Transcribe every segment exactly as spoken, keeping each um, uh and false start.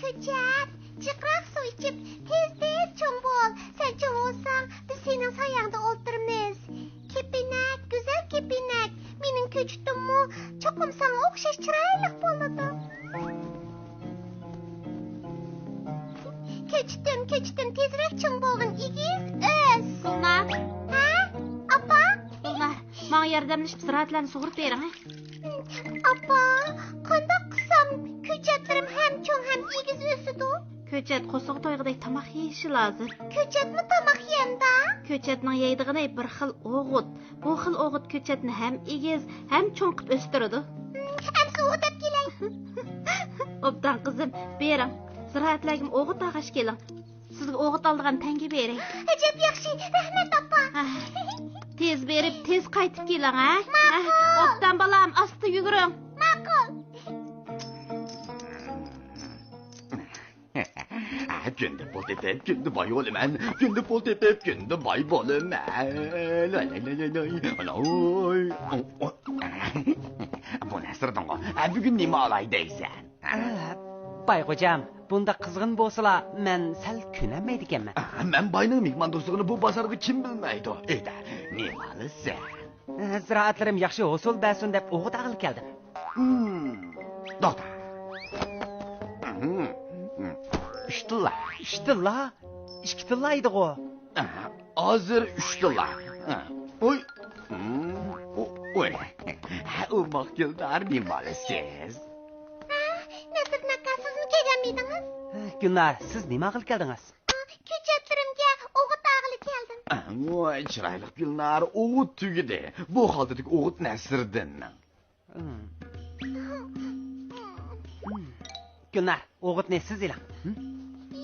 كۆچەت، جىقراق سۇ ئىچىپ، تېز-تېز چوڭ بول. سەن چوڭ بولساڭ، بىز سېنىڭ سايەڭدە ئولتۇرىمىز. كېپىنەك، گۈزەل كېپىنەك، مېنىڭ كۆچىتىممۇ چوقۇم ساڭا ئوخشاش چىرايلىق بولىدۇ. كۆچىتىم، كۆچىتىم، تېزرەك چوڭ بولغىن، ئېگىز ئۆس. گۈلنار. ھە؟ ئاپا؟ گۈلنار، ماڭا ياردەملىشىپ زىرائەتلەرنى سۇغۇرۇپ بېرىڭ، ھە؟ ئاپا، قانداق قىلسام كۆچەتلىرىم ھەم چوڭ ھەم ئېگىز ئۆسىدۇ؟ كۆچەت قورسىقى تويغۇدەك تاماق يېيىشى لازىم. كۆچەتمۇ تاماق يەمدا؟ كۆچەتنىڭ يەيدىغىنى بىر خىل ئوغۇت. بۇ خىل ئوغۇت كۆچەتنى ھەم ئېگىز، ھەم چوڭ قىلىپ ئۆستۈرىدۇ. ئەمسە ئوغۇت ئەپ كېلەي. ئوبدان قىزىم، بېرىڭ. زىرائەتلەرگىمۇ ئوغۇت ئالغاچ كېلىڭ. سىزگە ئوغۇت ئالىدىغان تەڭگە بېرەي. ئەجەب ياخشى، رەھمەت، ئاپا. ھە. تېز بېرىپ، تېز قايتىپ كېلىڭ، ھە؟ ماقۇل. ھە. ئوبدان بالام، ئاستا يۈگۈرۈڭ. ماقۇل. كۈندە پۇل تېپىپ، كۈندە باي بولىمەن. كۈندە پۇل تېپىپ، كۈندە باي بولىمەن. لاي، لاي، لاي، لاي، لاي. ئاناي. بۇ نەسىردىنغۇ. بۈگۈن نېمە ئالاي دەيسەن؟ بايغوجام، بۇنداق قىزغىن بولسىلا، مەن سەل كۆنەلمەيدىكەنمەن. مەن باينىڭ مېھماندوستلۇقىنى بۇ بازارغا كىم بىلمەيدۇ؟ ئۆيدە نېمە ئالىسەن؟ زىرائەتلىرىم ياخشى ھوسۇل بەرسۇن دەپ ئوغۇت ئاغىلى كەلدىم. توختا. ئۈچ تىللا. ئۈچ تىللا؟ ئىككى تىللا ئىدىغۇ. ھازىر ئۈچ تىللا. ئوي. ئوي. ئۇ ماقۇل، نېمە ئالىسىز؟ نەسىردىن ئاكا، سىزمۇ كەلگەنمىدىڭىز؟ گۈلنار، سىز نېمە ئاغىلى كەلدىڭىز؟ كۆچەتلىرىمگە ئوغۇت ئاغىلى كەلدىم. ۋاي، چىرايلىق گۈلنار، ئوغۇت تۈگىدى. بۇ خالتىدىكى ئوغۇت نەسىردىننىڭ. گۈلنار، ئوغۇتنى سىز ئېلىڭ.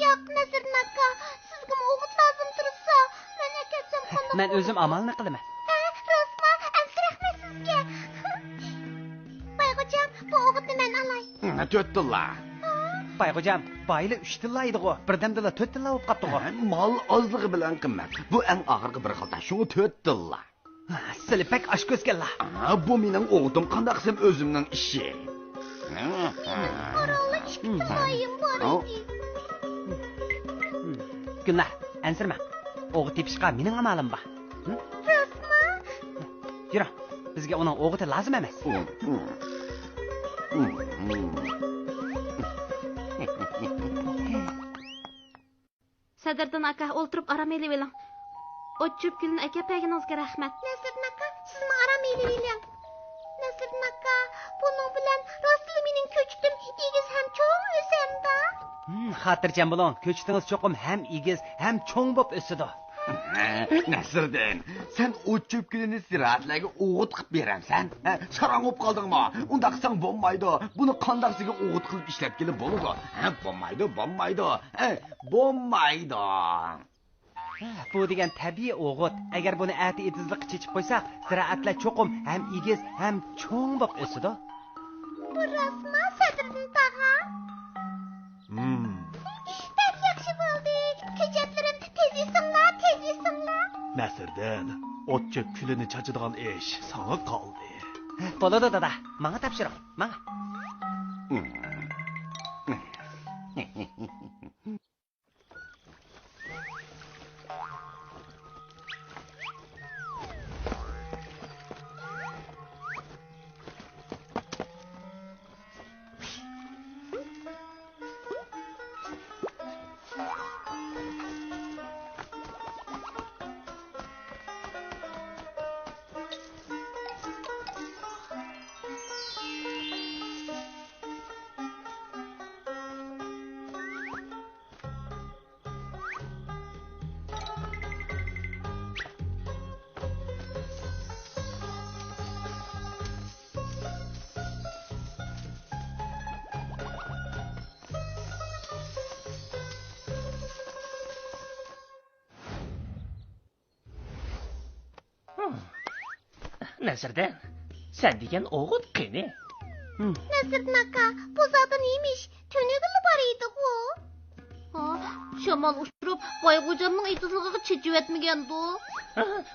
ياق، نەسىردىن ئاكا، سىزگىمۇ ئوغۇت لازىم تۇرسا، مەن ئەكەتسەم قانداق؟ مەن ئۆزۈم ئامالنى قىلىمەن. ھە، راستما؟ ئەمسە رەھمەت سىزگە. بايغوجام، بۇ ئوغۇتنى مەن ئالاي. تۆت تىللا. بايغوجام، بايىلا ئۈچ تىللا ئىدىغۇ، بىردەمدىلا تۆت تىللا بولۇپ قاپتىغۇ. مال ئازلىقى بىلەن قىممەت. بۇ ئەڭ ئاخىرقى بىر خالتا، شۇڭا تۆت تىللا. سىلى بەك ئاچكۆزكەنلا. بۇ مېنىڭ ئوغۇتۇم، قانداق قىلسام ئۆزۈمنىڭ ئىشى. قاراڭلا، ئىككى تىللايىم بار ئىدى. گۈلنار، ئەنسىرىمەڭ. ئوغۇت تېپىشقا مېنىڭ ئامالىم بار. راستما؟ يۈرۈڭ، بىزگە ئۇنىڭ ئوغۇتى لازىم ئەمەس. سەدىردىن ئاكا، ئولتۇرۇپ ئارام ئېلىۋېلىڭ. ئوت چۆپ گۈلىنى ئەكەپ بەرگىنىڭىزگە رەھمەت. نەسىردىن ئاكا، سىزمۇ ئارام ئېلىۋېلىڭ. نەسىردىن ئاكا، بۇنىڭ بىلەن راستلا مېنىڭ كۆچىتىم ئېگىز ھەم چوڭ ئۆسەمدا؟ خاتىرجەم بولۇڭ، كۆچىتىڭىز چوقۇم ھەم ئېگىز، ھەم چوڭ بولۇپ ئۆسىدۇ. نەسىردىن، سەن ئوت چۆپ گۈلىنى زىرائەتلەرگە ئوغۇت قىلىپ بېرەمسەن؟ ھە، ساراڭ بولۇپ قالدىڭمۇ؟ ئۇنداق قىلساڭ بولمايدۇ. بۇنى قانداقسىگە ئوغۇت قىلىپ ئىشلەتكىلى بولىدۇ؟ ھە، بولمايدۇ، بولمايدۇ. ھە، بولمايدۇ. ھە، بۇ دېگەن تەبىئىي ئوغۇت. ئەگەر بۇنى ئەتە ئېتىزلىققا چېچىپ قويساق، زىرائەتلەر چوقۇم ھەم ئېگىز، ھەم چوڭ بولۇپ ئۆسىدۇ. بۇ راستمۇ، سەدىردىن تاغا؟ بەك ياخشى بولدى. كۆچەتلىرىم، تېز ئېسىڭلار، تېز ئېسىڭلار. نەسىردىن، ئوت چۆپ كۈلىنى چاچىدىغان ئىش ساڭا قالدى. بولىدۇ، دادا. ماڭا تاپشۇرۇڭ، ماڭا. نەسىردىن، سەن دېگەن ئوغۇت قېنى؟ نەسىردىن ئاكا، بۇ زادى نېمە ئىش؟ تۈنۈگۈنلا بار ئىدىغۇ. شامال ئۇچۇرۇپ، بايغوجامنىڭ ئېتىزلىقىغا چېچىۋەتمىگەندۇ؟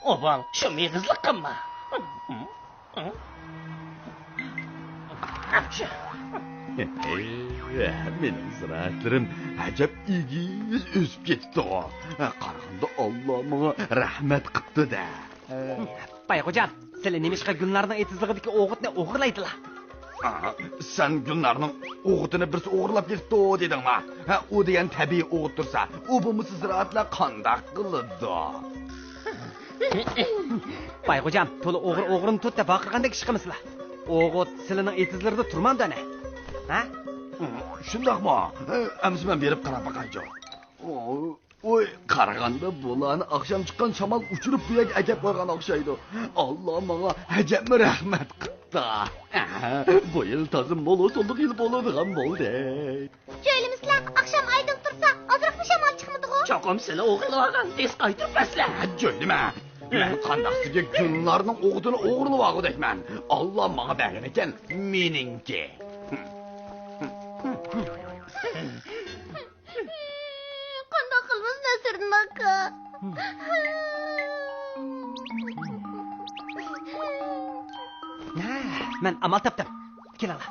ئوبال، شۇ مېغىزلىق قىلما. ھەي، مېنىڭ زىرائەتلىرىم ئەجەب ئېگىز ئۆسۈپ كېتىپتىغۇ. قارىغاندا، ئاللا ماڭا رەھمەت قىپتۇ-دە. بايغوجام، سىلى نېمىشقا گۈلنارنىڭ ئېتىزلىقىدىكى ئوغۇتنى ئوغرىلايدىلا؟ ئا، سەن گۈلنارنىڭ ئوغۇتىنى بىرسى ئوغرىلاپ كېتىپتۇ دېدىڭما؟ ھە، ئۇ دېگەن تەبىئىي ئوغۇت تۇرسا، ئۇ بولمىسا زىرائەتلەر قانداق قىلىدۇ؟ بايغوجام، تولا ئوغرى ئوغرىنى تۇت دەپ ۋارقىرىغاندەك ئىش قىلمىسىلا. ئوغۇت سىلىنىڭ ئېتىزلىرىدا تۇرمامدۇ ئەنە؟ ھە؟ شۇنداقمۇ؟ ئەمىسە مەن بېرىپ قاراپ باقايچۇ. ۋوي، قارىغاندا بۇلارنى ئاخشام چىققان شامال ئۇچۇرۇپ بۇ يەرگە ئەكەپ قويغان ئوخشايدۇ. ئاللا ماڭا ئەجەبمۇ رەھمەت قىپتۇ. بۇ يىل تازا مول ھوسۇللۇق يىل بولىدىغان بولدى. جۆيلىمىسىلە، ئاخشام ئايدىڭ تۇرسا، ئازراقمۇ شامال چىقمىدىغۇ؟ چوقۇم سىلى ئوغرىلىۋالغان، تېز قايتۇرۇپ بەرسىلە. جۆيلىمە. مەن قانداق سىزگە گۈلنارنىڭ ئوغۇتىنى ئوغرىلىۋالغۇدەكمەن؟ ئاللا ماڭا بەرگەن ئىكەن، مېنىڭكى. قانداق قىلىمىز، نەسىردىن ئاكا؟ ھە، مەن ئامال تاپتىم. كېلىڭلار.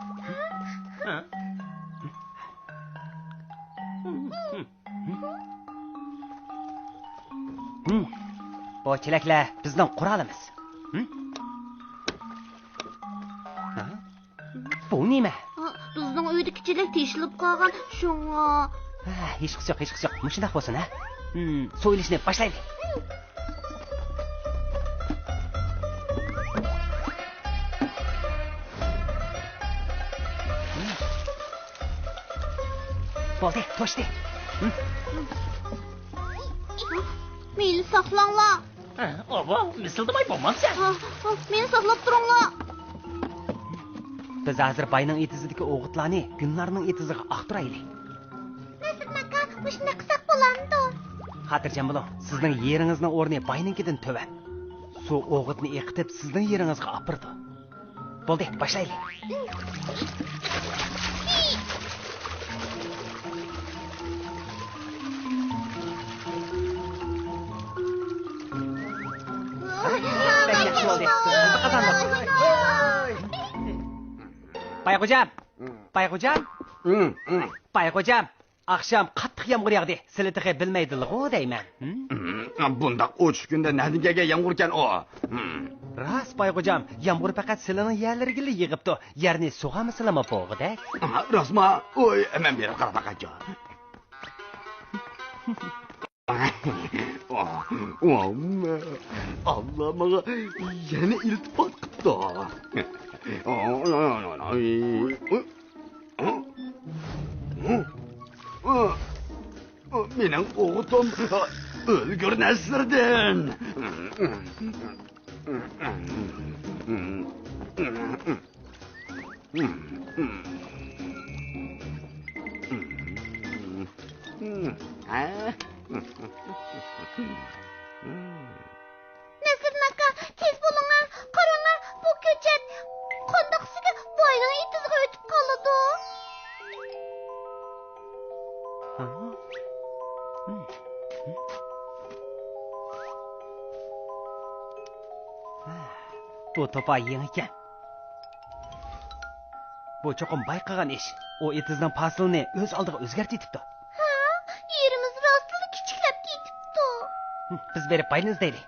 بۇ چېلەكلەر بىزنىڭ قورالىمىز. ھە؟ بۇ نېمە؟ بىزنىڭ ئۆيدىكى چېلەك تېشىلىپ قالغان، شۇڭا. ھە، ھېچقىسى يوق، ھېچقىسى يوق. مۇشۇنداق بولسۇن، ھە؟ ھىم، سۇ ئېلىشنى باشلايلى. بولدى، توشتى. ھىم. مېنى ساقلاڭلار. ئوبال، مىسىلدىماي بولمامسەن؟ مېنى ساقلاپ تۇرۇڭلار. بىز ھازىر باينىڭ ئېتىزىدىكى ئوغۇتلارنى گۈلنارنىڭ ئېتىزىغا ئاختۇرايلى. نەسىردىن ئاكا، مۇشۇنداق قىلساق بولامدۇ؟ خاتىرجەم بولۇڭ، سىزنىڭ يېرىڭىزنىڭ ئورنى باينىڭكىدىن تۆۋەن. سۇ ئوغۇتنى ئېقىتىپ، سىزنىڭ يېرىڭىزغا ئاپىرىدۇ. بولدى، باشلايلى. بەك ياخشى بولدى. قازاندۇق. بايغوجام! بايغوجام! بايغوجام! ئاخشام قاتتىق يامغۇر ياغدى. سىلى تېخى بىلمەيدىلىغۇ دەيمەن. ھىم؟ ھىم، بۇنداق ئوچۇق كۈندە نەدىن كەلگەن يامغۇركەن ئۇ؟ ھىم. راست، بايغوجام، يامغۇر پەقەت سىلىنىڭ يەرلىرىگىلا يېغىپتۇ. يەرنى سۇغارمىسىلىمۇ بولغۇدەك. ئاھا، راستما؟ ئوي، مەن بېرىپ قاراپ باقايچۇ. ئاللا ماڭا يەنە ئىلتىپات قىپتۇ. مېنىڭ ئوغۇتۇم، ئۈلگۈر نەسىردىن. نەسىردىن ئاكا، تېز بولۇڭا، قاراڭا، بۇ كۆچەت قانداقسىگە باينىڭ ئېتىزىغا ئۆتۈپ قالىدۇ. بۇ توپا يېڭىكەن. بۇ چوقۇم باي قىلغان ئىش. ئۇ ئېتىزنىڭ پاسىلىنى ئۆز ئالدىغا ئۆزگەرتىۋېتىپتۇ. ھە، يېرىمىز راستلا كىچىكلەپ كېتىپتۇ. بىز بېرىپ باينى ئىزدەيلى.